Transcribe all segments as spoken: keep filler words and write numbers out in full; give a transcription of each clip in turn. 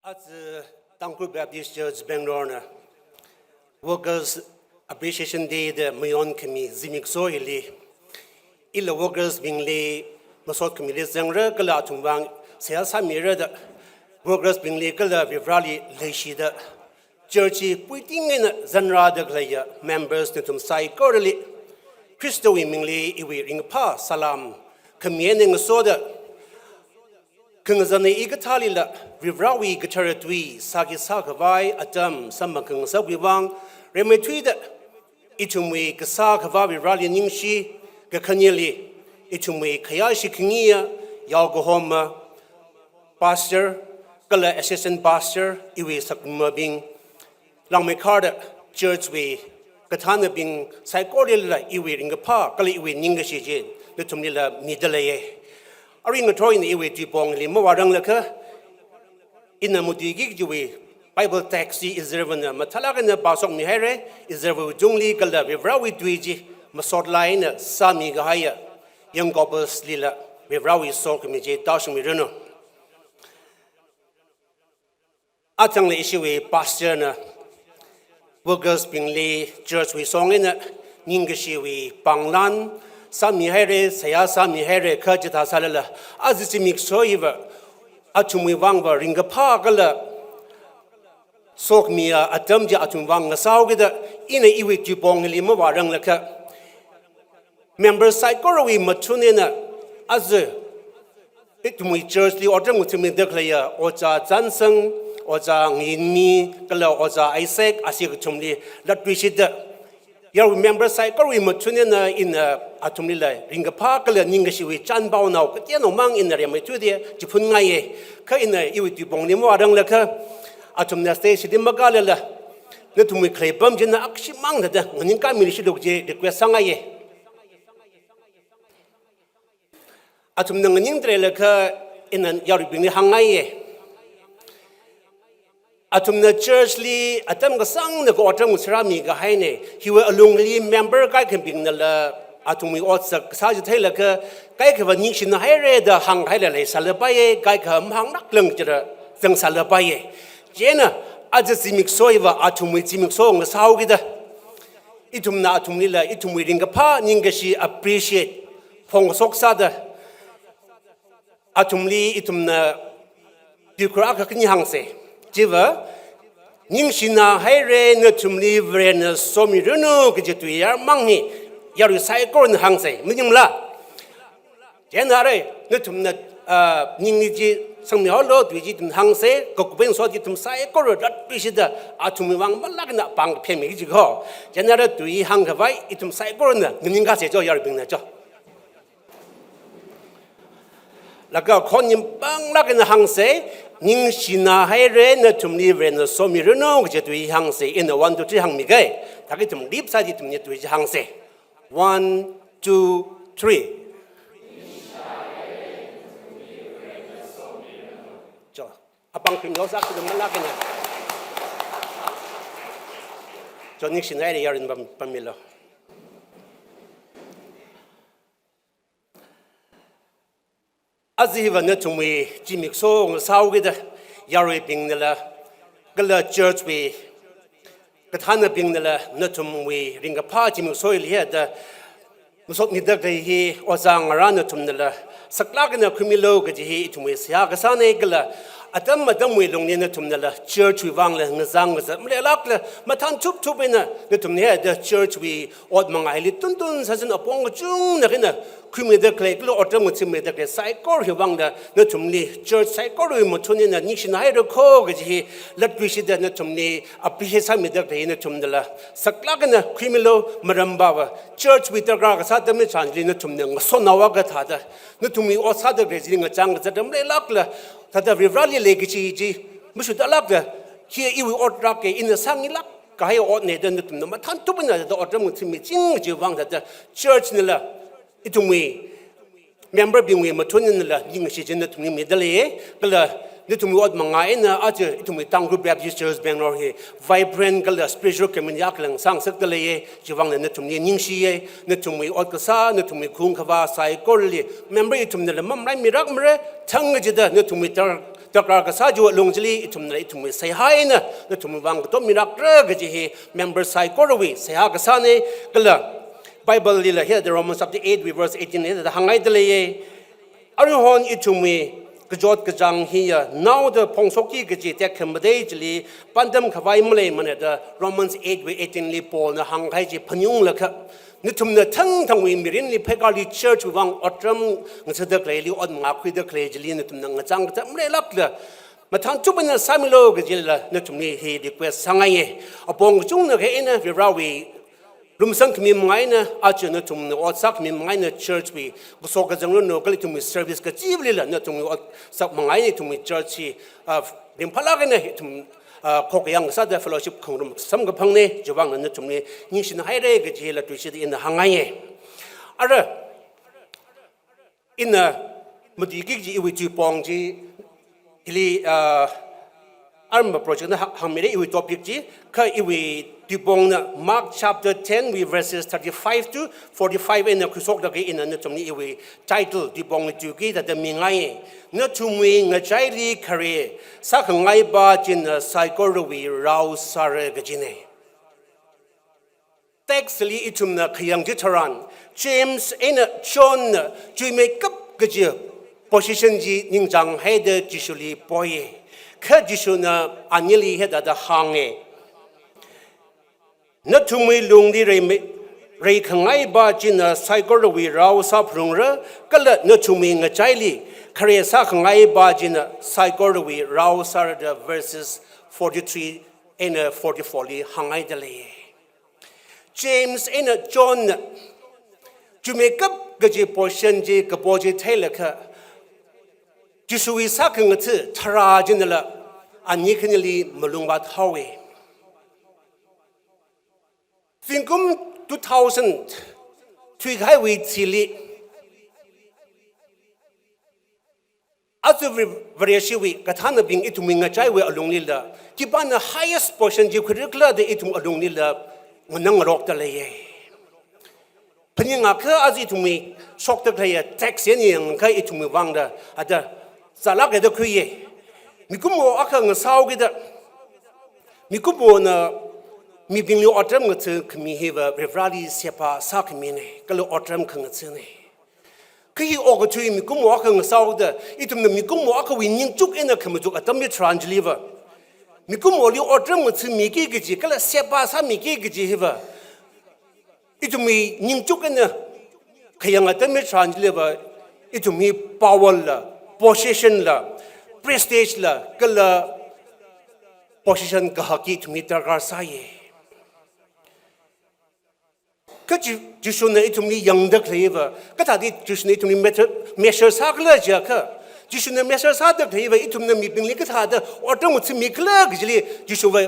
Aja Tangkhul Baptist Church Bangalore na Workers Appreciation Day da mayon khami zimiksho hili, ila workers bingli masot khamili zangra kala athumwui vang seihā sāmira da, workers bingli kala Varivarāli leishida, church hi puiting eina zangrada khaleiya members nathum saikorali Khristawui mingli iwui ringphā salam khami eina ngasoda, khangazana hikathālila Varivarāwui kathara tui sāki sākhavai atam samphang khangasakwui vang rimeithuida, ithumwui kasā Akhava Varivarāli ningshi, kakhaneli ithumwui khayāshi khangayi, yaokahoma, pastor, kala assistant pastor, iwui sakmabing, langmeikharda church wui kathānabing saikoralila iwui ringkaphā kala iwui ningkashi chi nathumlila mida leiya. Arui ngathor ina iwui tuipongli mavāranglakha, ina matuiki kajiwui Bible text chi izarvana mathālāk eina pāshokmihaira, izarva tungli kala Varivarāwui tui chi masot lāk eina sāmikahaiya Yakobalila Varivarāwui sokhami chi tāshungmiranu. Athangla ishiwui pastor na workers bingli church wui shong eina ningkashiwui pānglan sāmihaira, seihā sāmihaira, kha chithā sālala, aja zimiksho hiva athumwui vangva ringkaphā kala sokhamiya atam chi athumwui vang ngasāhaokida, ina iwui tuipongli mavāranglakha, member saikorawui mathun eina aja ithumwui church li otram ngathāmida khaleiya Ojā Chānsang, Ojā Ngayinmi, kala Ojā Isaac, ashi kathumli latluishida, yarui member saikorawui mathun eina ina athumlila ringkaphā kala ningkashiwui chānpaonao kateonao mang ina rimeithuida chiphunngai. Kha ina iwui tuipongli mavāranglakha, athumna stage li makālala, nathumwui khalei pam china akshimang thāda nganingkāmilu shilu kaji request sāngai. Athumna nganingda leilakha ina yaruibingli hāngngai. Athumna church li atam kasāngna ka otram ngatharāmikahaina, hiwui alungli member kaikhabingnala athumwui otsak kasā chi theilaga, kaikhava ningshinahaira da hānghaila leisālapaiya, kaikha mahānglāklang chira zangsālapaiya. Chieina aja zimiksho hiva athumwui zimiksho ngasāhaokida, ithumna athumlila ithumwui ringkaphā ningkashi appreciate phongshok sāda, athumli ithumna tuikhur akha khani hāngsa. Chiva, ningshinahaira, nathumli Varena somiranu kaji tui yarmang hi yarui saikorana hāngsa. Maningmala? Chieina arui nathumna, ah, ningli chi sangmihaolu, tui chi ithumna hāngsa, kakupen so chi ithum saikora latluishida athumwui vang malāk eina pāng phemi kaji ko. Chieina arui tui hāngkhavai ithum saikorana nganingkāsa cho, yaruibingna cho. Laga khon nimpānglāk eina hāngsa, ningshinahaira, nathumli Varena somiranu kaji tui hāngsa, ina one, two, three hāngmiga. Thāki ithum leap sāda ithumna tui chi hāngsa. One, two, three. Cho, apāng khimlo sākida malāk eina. Cho, ningshinahaira yaruina pam, pammilu. Aja hiva nathumwui zimiksho ngasāhaokida, yaruibingnala kala church wui kathānabingnala nathumwui ringkaphā zimiksho hili hithāda masotmida khalei hi Ojā ngarā nathumnala saklāk eina khuimilu kaji hi ithumwui seihā kasāna kala atam atamwui lungli nathumnala church wui vangla ngazang ngazat maleilākla mathān thupthup eina nathumna hithāda church wui ot manga hili tuntun sāsān apong kachungna khuina khuimida khalei kala otram ngathāmida khalei saikora hi vangla nathumli church saikorawui mathun eina ningshinahaira ko kaji hi latluishida nathumli appreciate sāmida khalei nathumnala saklāk eina khuimilu. Maramva church wui darkar kasā atam chili nathumna ngasotnao akha thāda, nathumwui ot sāda khalei chili ngachang kazat maleilākla thāda Varivarāli leikashi chi mashutalākla, hi iwui ot rāka, ina sāngailāk kahai otna da nathumna mathān thup eina thāda otram ngathāmiching kajiwui vang thāda church nala ithumwui member bingwui mathun einala ningkashi chi nathumli mida leiya, kala nathumwui ot manga eina aja ithumwui Tangkhul Baptist Church Bangalore hi vibrant kala spiritual community akha lāngsāngasakda leiya, chiwui vangla nathumli ningshiya. Nathumwui ot kasā, nathumwui khaung khavā saikorali member ithumnala mamalaimilākmara, thang kachida nathumwui dar darkar kasā chiwui alung chili ithumna ithumwui seihā eina nathumwui vang katom mirakra kaji hi member saikorawui seihā kasāna. Kala Bible lila hithāda Romans chapter eight wui verse eighteen hithāda hānghaida leiya. Aruihon ithumwui kachot kachāng hiya naoda phongshokki kaji tekhamatei chili pāngdam khavai maleimana da Romans eight wui eighteen li Paulna hāngkahai chi phaningunglaga, nathumna thangthangwui mirinli pheikārli church wui vang otram ngasāda khaleili, ot mangākhuida khalei chili nathumna ngachang kachap maleilākla mathān chup eina sāmilu kajila nathumli hi request sāngaiya. Apong kachungna kha eina Varivarawui lumsang khami manga eina, aja nathumna ot sākhami manga eina church wui kashok kazang ranu kala ithumwui service kachivalila nathumwui ot sākhami manga eina ithumwui church hi, ah, ringphālāk eina ithum, ah, khokayang sāda fellowship khangarum samkaphangna, chiwui vangna nathumli ningshin haira kajila tuishida ina hāngngaiya. Ara, ina matuiki kaji iwui tuipong chi, hili, ah, arma project na hā-, hāngmira iwui topic chi, kha iwui tuipongna Mark chapter ten wui verses thirty-five to forty-five eina khuishokda kha ina nathumli iwui title tuipong tuiki thāda mingai. Nathumwui ngachaili khare sākhangai pā china saikorawui rao sāra kajina. Text li ithumna khayang chitharan, James eina Johnna chuimeikap kaji position chi ningchānghaida Jishuli poiya. Kha Jishuna anili hithāda hānga. Nathumwui lungli reimei, reikhangai pā china saikorawui rao sāphalungra, kala nathumwui ngachaili khare sākhangai pā china saikorawui rao sāra da verses forty-three eina forty-four li hānghaida lei. James eina Johnna chuimeikap kaji position chi kapo chi theilaga, Jishuwui sākhangatha tharā chinala ani khanili malungvāt haowa. Zingkum two thousand thuikahaiwui thili, aja Vare-, Vareshiwui kathānabing ithumwui ngachaiwui alunglila khipāna highest position chi khuira khala da ithum alunglila nganāngarokda leiya. Phaningakha aja ithumwui shokda khaleiya text eina yangakha ithumwui vangda hithāda zālāka da khuiya. Mikumo akha ngasāhaokida, mikumona mibingli otram ngathakhami hiva Varivarali seba sākhamina, kala otram khangathana. Kha hi okathui mikumo akha ngasāhaoda, ithumna mikumo akhawui ningchuk eina khamachuk atam chitharan chiliva, mikumoli otram ngathamiki kaji, kala seba sāmiki kaji hiva, ithumwui ningchuk eina khayang atam chitharan chiliva, ithum hi power la, position la, prestige la, kala position kahakki ithum hi darkar sāya. Kha Ji-, Jishuna ithumli yangda khaleiva, kathāda Jishuna ithumli measure, measure sākhala jiakha, Jishuna measure sāda khaleiva ithumna mibingli kathāda otram ngathami khala kajili Jishuva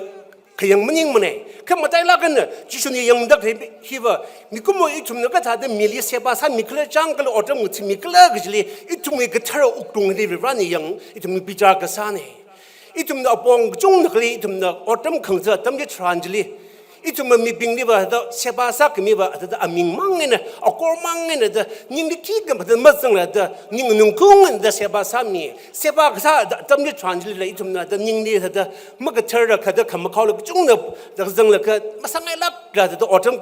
khayang maningmana. Kha matailāk eina Jishuna yangda khalei hiva, mikumo ithumna kathāda mili seba sāmi khala chang kala otram ngathami khala kajili ithumwui kathara wuklungli Varivarana yang, ithumli bichar kasāna. Ithumna apong kachungna khalei, ithumna otram khangatha atam chitharan chili, ithumva mibingliva hithāda seba sākhamiva hithāda aming mang eina, akor mang eina da, ningli khikha hithāda mazangla da, ning nungkung eina da seba sāmi. Seba kasā da atam chitharan chilila ithumna da ningli hithāda makathara kha da khamakhaola kachungna da zanglaga masāngailākla da otram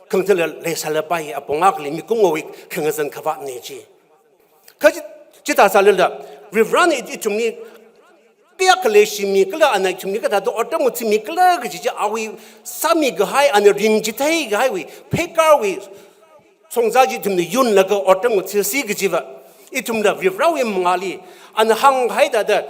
khangathala leisālapai, apong akhali mikumowui khangazan khavātna chi. Kha chi, chithā sālala, Varivarana i-, ithumli kayākha leishimi khala, ana ithumli kathāda otram ngathami khala kaji chi awui sāmi kahai, ana ringchithei kahaiwui pheikārwui shongza chi ithumna yunlaga otram ngathasi kajiva, ithumla Varivarawui mangāli, ana hāngkahai thāda,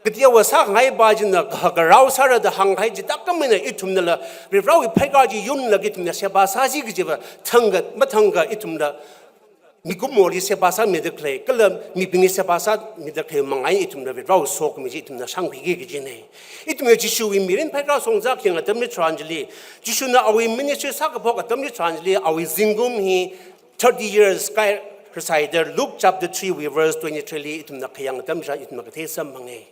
kateowa sākhangai pā china kahaka rao sāra da hāngkahai chithākha eina ithumnala Varivarawui pheikār chi yunlaga ithumna seba sāsi kajiva, thangkha mathangkha ithumla mikumoli seba sāmida khalei, kala mibingli seba sāmida khalei manga eina ithumna Varivarawui sokhami chi ithumna shākhuiki kajina. Ithumna Jishuwui mirin pheikār shongza khayang atam chitharan chili, Jishuna awui ministry sākaphok atam chitharan chili, awui zingkum hi thirty years kai rāsai da Luke chapter three wui verse twenty-three li ithumna khayang atam chitharan ithumna kathei samphanga.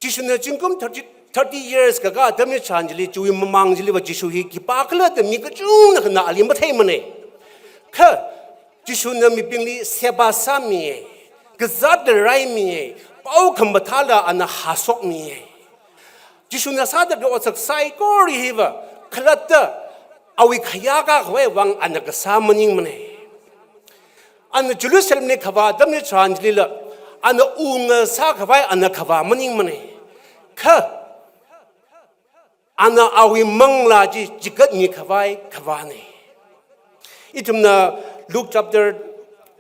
Jishuna zingkum thirty, thirty years kakā atam chitharan chili, chiwui mamang chiliva Jishu hi khipākhala da mi kachungkhana ali matheimana. Kha Jishuna mibingli seba sāmi, kazāt da raimiya, pao khamathāla ana hāshokmiya. Jishuna sāda khalei otsak saikora hiva, khalatta awui khayā kakhavai vang ana kasā maningmana. Ana Jerusalemli khavā atamli tharan chilila, ana unga sākhavai ana khavā maningmana. Kha, ana awui manglā chi chigatmi khavai khavāna. Ithumna Luke chapter,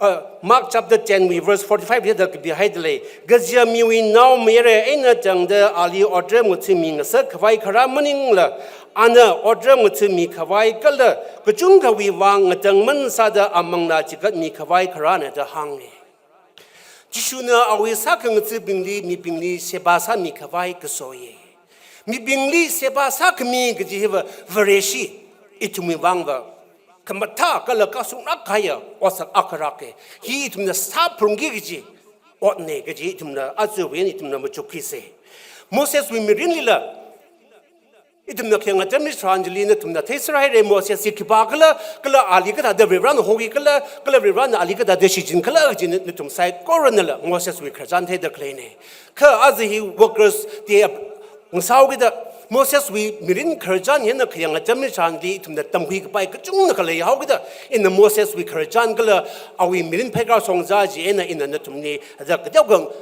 uh, Mark chapter ten wui verse forty-five li da kapihaida lei. Kajiya miwui naomayara eina tangda ali otram ngathami ngasak khavai kharā maningla, ana otram ngathami khavai kala kachungkhawui vang ngatangman sāda amanglā chigatmi khavai kharāna da hānga. Jishuna awui sākhangathabingli, mibingli seba sāmi khavai kasoya. Mibingli seba sākhami kaji hiva Vareshi, ithumwui vangva khamathā kala kashunglāk kahaiya otsak akha rāka. Hi ithumna sāphalungki kaji otna kaji ithumna aja vang ithumna machukkhuisa. Moseswui mirinlila, ithumna khayang atamli tharan chili nathumna theiser haira Moses hi khipā khala, kala ali kathāda Varivarana hokikhala, kala Varivarana ali kathāda shichinkhala kaji na-, nathum saikoranala Moseswui khararchan theida khaleina. Kha aja hi workers te ap-, ngasaokida, Moseswui mirin khararchan hi eina khayang atamli tharan chili ithumna tamkhui kapai kachungna khaleihaokida, ina Moseswui khararchan kala awui mirin phaikar songza chieina ina nathumli aja kateokha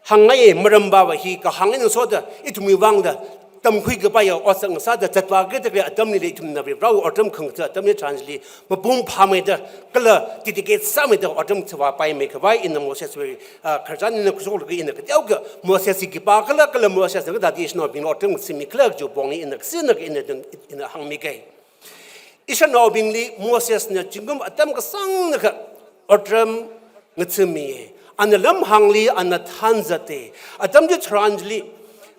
hāngngaiya. Maram vava hi kahāng eina ngasoda, ithumwui vangda tamkhui kapaiya otsak ngasāda zatvāki da khalei atamlila ithumna Varivarawui otram khangatha atamli tharan chili mapung phāmeida kala dedicate sāmeida otram thavāpaimei khavai ina Moseswui, ah, khararchan eina khuishoklaga ina kateokha Moses hi khipā khala, kala Mosesna kathāda ishanaobingli otram ngathami khala kaji pongli ina kasina ka ina dun, ina hāngmiga. Ishanaobingli Mosesna zingkum atam kasāngna kha otram ngathamiya. Ana lamhāngli ana thanzata. Atam chitharan chili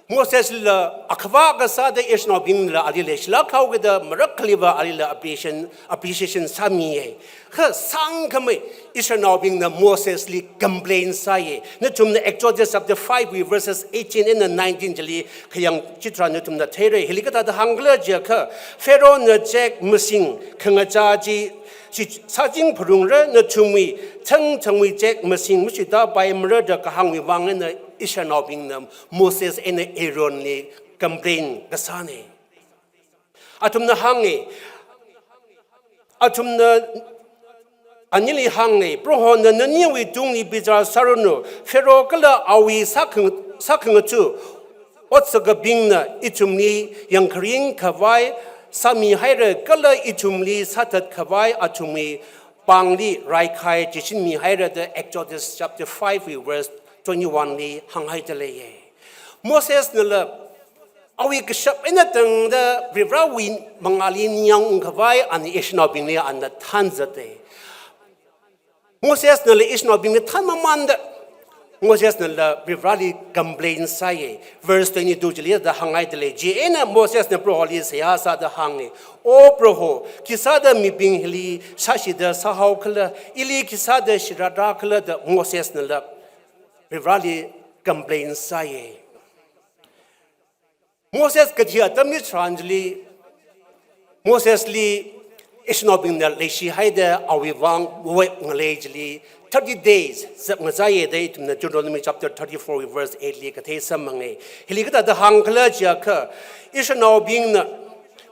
Moseslila akhavā kasāda ishanaobingla ali leishilāk haokida, marakkhaliva alila appreciation, appreciation sāmiya. Kha sāngkhamei ishanaobingna Mosesli complain sāya. Nathumna Exodus chapter five wui verses eighteen eina nineteen chili khayang chitharan nathumna theira. Hili kathāda hāngkhala jiakha, Pharaohna chek masing khangachā chi, chi sāching phalungra, nathumwui thangthangwui chek masing mashuitāpaimara da kahāngwui vang eina ishanaobingna Moses eina Aaronli complain kasāna. Athumna hānga, athumna anili hānga, Prohona naniwui tungli bichar sāranu, Pharaoh kala awui sākhang-, sākhangatha otsakabingna ithumli yangkharing khavai sāmihaira kala ithumli sāthat khavai athumwui pāngli raikhai chishinmihaira da Exodus chapter five wui verse twenty-one li hānghaida leiya. Mosesnala awui kashap eina tangda Varivarawui mangāli ningyāng ungkhavai ana ishanaobingli ana thanzata. Mosesnala ishanaobingli thanmamānda Mosesnala Varivarali complain sāya. Verse twenty-two chili da hānghaida lei. Chieina Mosesna Proholi seihā sāda hānga, O Proho, khisāda mibing hili sāshida sāhaokhala, ili khisāda shirāda khala da Mosesnala Varivarali complain sāya. Moses kathi atamli tharan chili, Mosesli ishanaobingna leishihaida awui vang wet ngalei chili thirty days zap ngachāya da ithumna Deuteronomy chapter thirty-four verse eight li kathei samphanga. Hili kathāda hāngkhala jiakha, ishanaobingna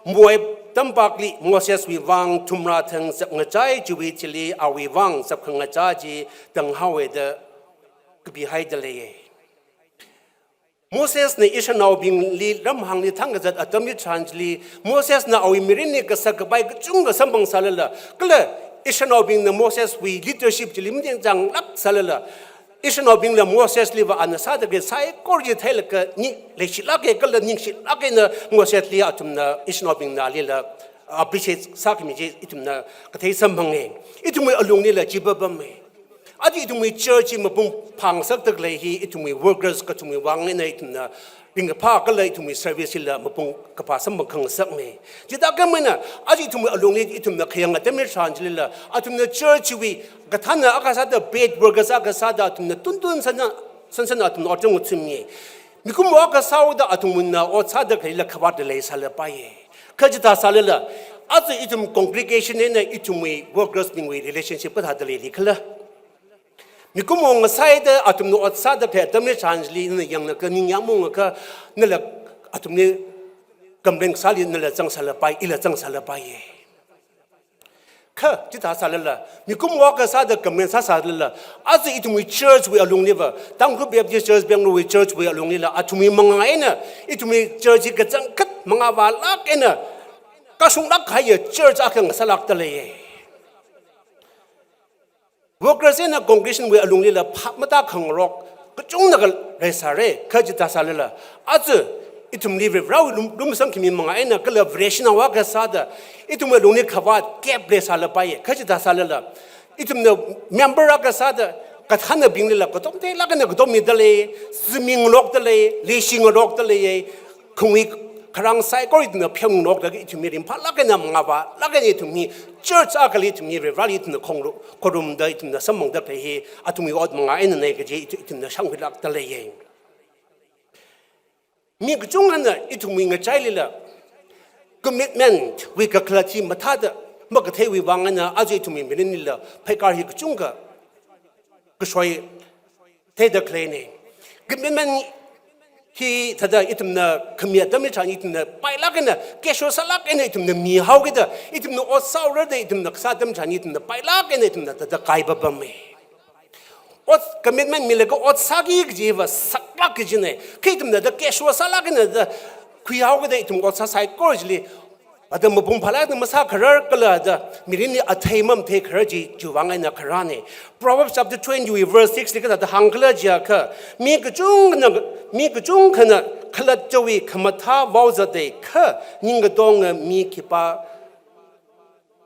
Moab tampakli Moseswui vang thumrā thang zap ngachai chiwui thili awui vang zap khangachā chi tānghaowa da kapihaida leiya. Mosesna ishanaobingli lamhāngli thangkazat atamli tharan chili, Mosesna awui mirinli kasak kapai kachungkha samphang sālala, kala ishanaobingna Moseswui leadership chili matingchanglāk sālala, ishanaobingla Mosesliva ana sāda khalei saikora chi theilaga ning leishilāka kala ningshilāk eina Mosesli athumna ishanaobingna alila appreciate sākhami chi ithumna kathei samphanga. Ithumwui alunglila chi papama. Aja ithumwui church hi mapung phāngasakda khalei hi ithumwui workers kathumwui vang eina ithumna ringkaphā kala ithumwui service hila mapung kaphā samphang khangasakna. Chithākhameina aja ithumwui alungli ithumna khayang atamli tharan chilila, athumna church wui kathānna akha sāda, paid workers akha sāda athumna tuntun sansan, sansan athumna otram ngathamiya. Mikumo akha sāhaoda athumna ot sāda khalila khavāt leisālapaiya. Kha chithā sālala, aja ithum congregation eina ithumwui workers bingwui relationship kathāda leili khala? Mikumo ngasāida athumna ot sāda khalei atamli chānjili nana yanglaga ningyāng maungakha nala athumli complain sāli nala zangsālapai, ila zangsālapaiye. Kha chithā sālala, mikumo akha sāda complain sāsālala, aja ithumwui church wui alungliva, Tangkhul Baptist Church Bangalore wui church wui alunglila, athumwui mangā eina, ithumwui church hi kachangkhat mangāvālāk eina, kashunglāk kahaiya church akha ngasālākda leiye. Workers eina congregation wui alunglila phap matākhangarok kachungna khalei sāre, kha chithā sālala, aja ithumli Varivarawui lum, lumsang khami mangā eina kala Vareshinao akha sāda, ithumwui alungli khavāt gap leisālapaiye, kha chithā sālala, ithumna member akha sāda, kathānabinglila katom theilāk eina katom mida lei, ziming ngarokda lei, leishi ngarokda leiye, khungwui kharāng saikora ithumna pheongarokda ithumwui ringphālāk eina mangāvālāk eina ithumwui church akhali ithumwui Varivarali ithumna khongru, khorumda ithumna samphangda khalei hi athumwui ot mangā einanei kaji ithu, ithumna shākhuilākda leiye. Mi kachungkhana ithumwui ngachailila commitment wui kakhalat hi mathāda makatheiwui vang eina aja ithumwui mirinlila pheikar hi kachungkha kashoi theida khaleine. Commitment hi thāda ithumna khami atamli chān ithumna pailāk eina, casual sālāk eina ithumna mihaokida, ithumna ot sāhaora da ithumna kasā atam chān ithumna pailāk eina ithumna thāda kai papame. Ot commitment milaga ot sāki kajiva saklāk kajine. Kha ithumna thāda casual sālāk eina thāda khuihaokida ithum ot sā saikora chili, atam mapung phālāk eina masākharar kala thāda mirinli athei mamatheikharar chi, chiwui vang eina kharāne. Proverbs chapter twenty wui verse six li kathāda hāngkhala jiakha, mi kachungkhana, mi kachungkhana khalattawui khamathā vaozate kha, ning katonga mi khipā,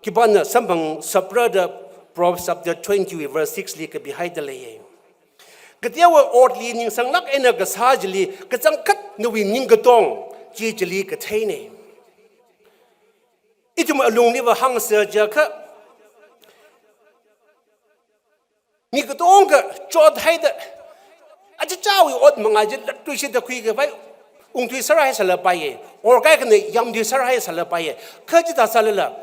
khipāna samphangshapra da Proverbs chapter twenty wui verse six li kapihaida leiye. Kateowa otli ningsanglāk eina kasā chili kachangkhat nawui ning katong chi chili katheine. Ithum alungliva hāngsa jiakha, mi katonga chothaida, achichāwui ot mangā chi latluishida khuikhavai, ungthui sārhai sālapaiye, or kaikhana yamthui sārhai sālapaiye. Kha chithā sālala,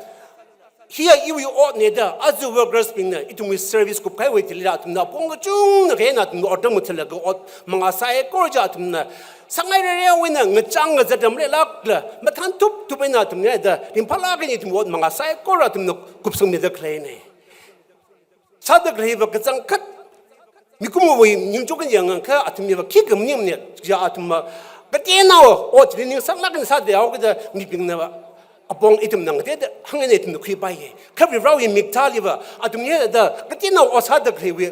hiya iwui otne da, aja workers bingna ithumwui service kupkahaiwui thili athumna apong kachungna khe eina athumna otram ngathalaga ot mangā saikora chi athumna sāngai rerewui eina ngachang ngazat ram leilākla, mathān thupthup eina athumna da ringphālāk eina ithumwui ot mangā saikora athumna kupsangmida khaleine. Sāda khaleiva kachangkhat mikumowui ningchuk eina yangakha athumwuiva khikha maningmane, ya athumva kateonao ot chili ningsanglāk eina sāda haokida mibingnava apong ithumna ngateida hāng eina ithumna khuipaiye. Kha Varivarawui miktāliva athumna da kateonao ot sāda khaleiwui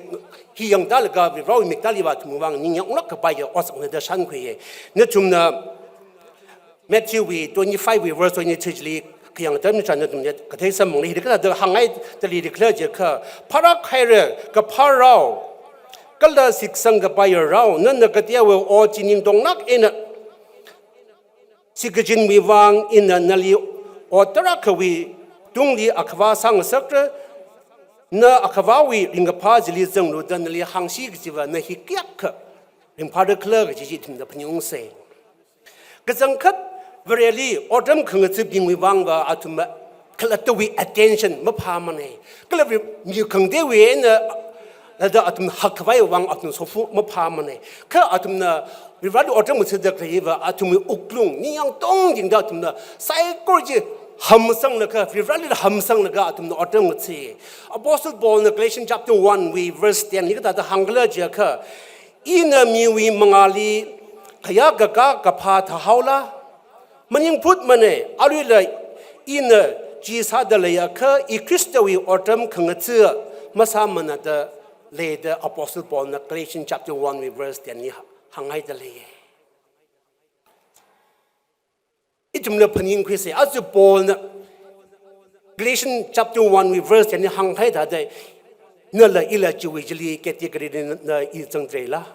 hi yangtālaga Varivarawui miktāliva athumwui vang ningyāng unglāk kapaiya ot sakna da shānkhuiye. Nathumna Matthew wui twenty-five wui verse twenty-three chili khayang atam chān nathumna kathei samphangli, hili kathāda hāngngaida leikhala jiakha, pharākhaira, kaphā rao kala shitkasang kapaiya rao, nana kateowa ot chi ningtonglāk eina shitkachinwui vang ina nali ot tarākhawui tungli akhavā sāngasakra, na akhavāwui ringkaphā chili zanglu da nali hāngsi kajiva na hi kayākha ringphāda khala kaji chi ithumna phaningungse. Kachangkhat Vareli otram khangathābingwui vangva athumva khalattawui attention maphāmane. Kala mi khangateiwui eina thāda athum hakkhavai vang athum sofa maphāmane. Kha athumna Varivarali otram ngathāda khaleiva athumwui wuklung ningyāng tongtingda athumna saikora chi hamsanglaga, Varivarali hamsanglaga athumna otram ngathāi. Apostle Paulna Galatians chapter one wui verse ten li kathāda hāngkhala jiakha, ina miwui mangāli khayākakā kaphā thāhaola? Maningphutmane, aruila ina chi sāda leiakha, i Khristawui otram khangathā masāmana da lei da Apostle Paulna Galatians chapter one wui verse ten li hāngngaida leiye. Ithumla phaningkhuise, aja Paulna Galatians chapter one wui verse ten li hānghai thāda, nala ila chiwui chili category li na i zangda leila?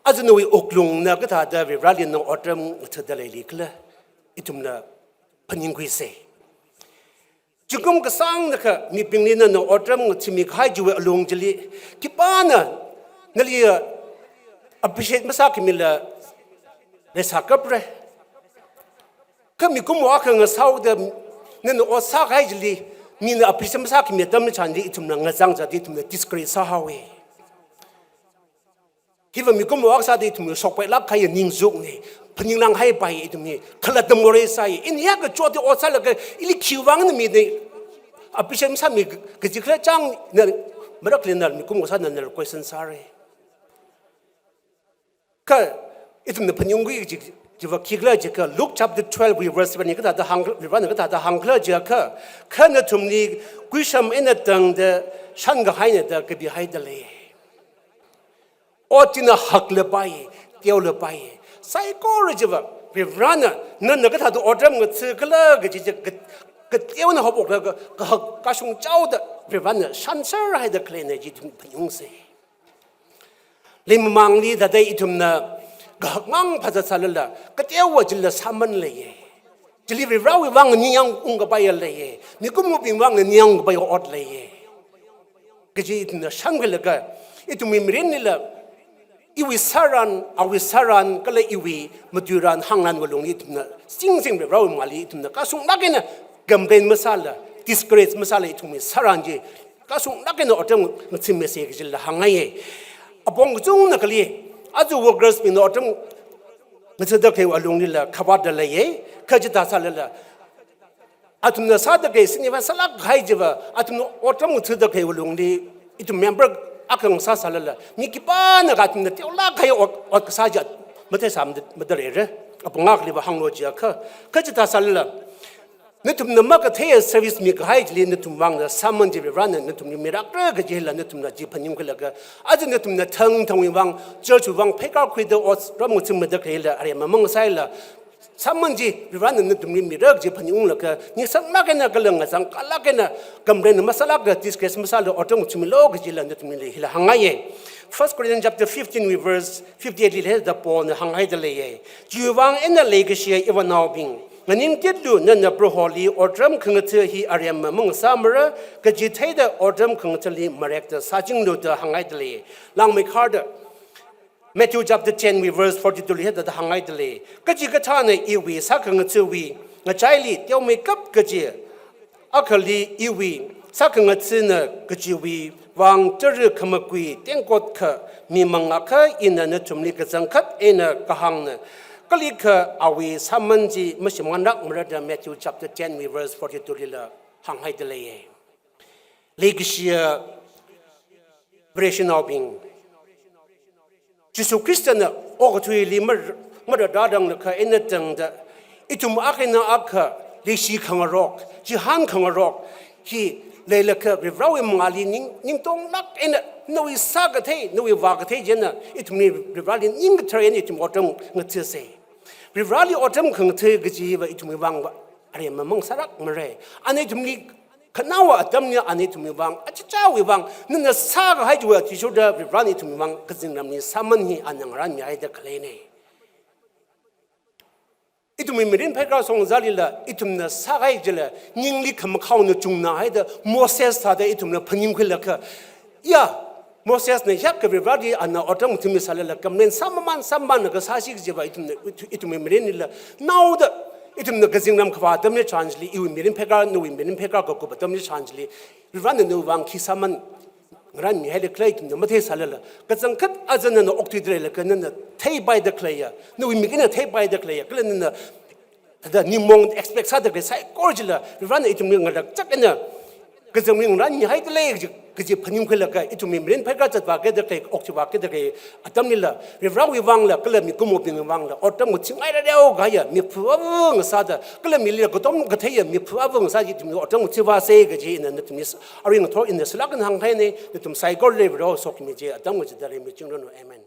Aja nawui wuklungna kathāda Varivarali na otram ngathāda leilikhala? Ithumla phaningkhuise. Zingkum kasāngnakha mibingli nana otram ngathāmikahai chiwui alung chili, khipāna nali appreciate masākhamila leisākapra? Kha mikumo akha ngasāhaoda nana ot sākahai chili Mina appreciate masākhami atam chānli ithumna ngazang zati ithumna discourage sāhaowa. Hiva mikumo akha sāda ithumna shokpailāk kahai ningzukna, phaninglāk kahai pai ithumna, khalattam ngorei sāya, ina hiyākha chotda ot sālaga, ili khiwui vang na mina appreciate masāmi kaji khala chāng na, marak lina mikumo sāna na question sāra. Kha, ithumna phaningungki kaji, chiva khikhala jiakha, Luke chapter twelve wui verse seven li kathāda hāng, Varivarana kathāda hāngkhala jiakha, kha nathumli kuisham eina tangda shankahaina da kapihaida lei. Ot china haklapai, teolapai. Saikora chiva, Varivarana, nana kathāda otram ngathakhala kaji chi, ka, kateona haophoklaga, kahak kashung chaoda, Varivarana shansar haida khaleina chi ithum phaningungsa. Leimamangli thāda ithumna kahak mang phazat sālala, kateowa chila sāman leiya. Chili Varivarawui vang ningyāng ungkapaiya leiya. Mikumobing vang ningyāng ungkapaiya ot leiya. Kaji ithumna shānkhuilaga, ithumwui mirinlila, iwui sāran, awui sāran, kala iwui matuiran hāngranwui lungli ithumna, singching Varivarawui mangāli ithumna, kashunglāk eina complain masāla, discourage masāla ithumwui sāran chi, kashunglāk eina otram ngathakmisa kajila hāngngaiya. Apong kachungana khalei, aja workers bingna otram ngathada khalei alunglila khavātda leiya, kha chithā sālala, athumna sāda khalei siniva sālāk kahai chiva, athumna otram ngathada khalei alungli, ithum member akha ngasā sālala, mi khipānakha athumna teolāk kahai ot, ot kasā chi matheisā mada, mada leira. Apong akhaliva hānglu jiakha, kha chithā sālala, nathumna makathei service mikahai chili nathum vangna sāman chi Varivarana nathumli mirakra kajila nathumna chi phaningkhuilaga, aja nathumna thangthangwui vang, church wui vang, pheikar khuida otram ngathakmida khalei aremma mangasāla, sāman chi Varivarana nathumli mira kaji phaningunglaga, ningsanglāk eina kala ngazangkhalāk eina complain masālaga, discourage masāla otram ngathakmilu kajila nathumli hila hāngngaiya. First Corinthians chapter fifteen wui verse fifty-eight lila hithāda Paulna hānghaida leiya. Chiwui vang eina leikashiya ivānaobing, nganingtitlu, nana Proholi otram khangatha hi aremma mangasāmara, kaji theida otram khangathali marekta sāchinglu da hānghaida lei. Langmeikharda, Matthew chapter ten wui verse forty-two li hithāda hānghaida lei. Kachikathāna iwui sākhangathawui ngachaili teomeikap kaji, akhali iwui sākhangathana kajiwui vang tara khamakui tengkot kha mimang akha ina nathumli kachangkhat eina kahāngna. Kalikha awui sāman chi mashimānlākmara da Matthew chapter ten wui verse forty-two lila hānghaida leiya. Leikashiya Vareshinaobing, Jesu Khristana okathuili mar-, marada ranglakha eina tangda, ithum akha eina akha leishi khangarok, chihān khangarok hi leilakha Varivarawui mangāli ning, ningtonglāk eina, nawui sākathei, nawui vākathei china ithumli Varivarali ning kathar eina ithum otram ngathasa. Varivarali otram khangatha kajiva ithumwui vangva aremma mangasālākmara. Ana ithumli khanaowa atamli ana ithumwui vang, achichāwui vang, nana sākahai chiwui athishurda Varivarana ithumwui vang kazingramli sāman hi ana ngarānmihaida khaleina. Ithumwui mirin pheikar shongzalila, ithumna sākahai chila, ningli khamakhao nachungna haida, Moses thāda ithumna phaningkhuilaga, ya, Mosesna hiyākha Varivarali ana otram ngathakmi sālala, complain sāmaman, sāmamanlaga sāsi kajiva ithumna, ithu-, ithumwui mirinlila, naoda, ithumna kazingram kavā atamli chānjili, iwui mirin pheikar, nawui mirin pheikar kakup atamli chānjili, Varivarana nawui vang khi sāman ngarānmihaida khalei ithumna matheisālala, kachangkhat aja nana okthuida leilakha nana theipaida khaleiya, nawui mik eina theipaida khaleiya, kala nana thāda ningmaong expect sāda khalei saikora chila, Varivarana ithumli ngarakchak eina kazingramli ngarānmihaida lei kaji, kaji phaningkhuilaga, ithumwui mirin pheikar zatvākida khalei, okthuivākida khalei atamlila, Varivarawui vangla, kala mikumobingwui vangla, otram ngathakngairareo kahaiya miphu ava ngasāda, kala mili katom katheiya miphu ava ngasā chi ithumli otram ngathakvāsa kaji ina nathumli s-, arui ngathor ina sālāk eina hānghaina, nathum saikorali Varivara sokhami chi atam kachida rimeichingranu. Amen.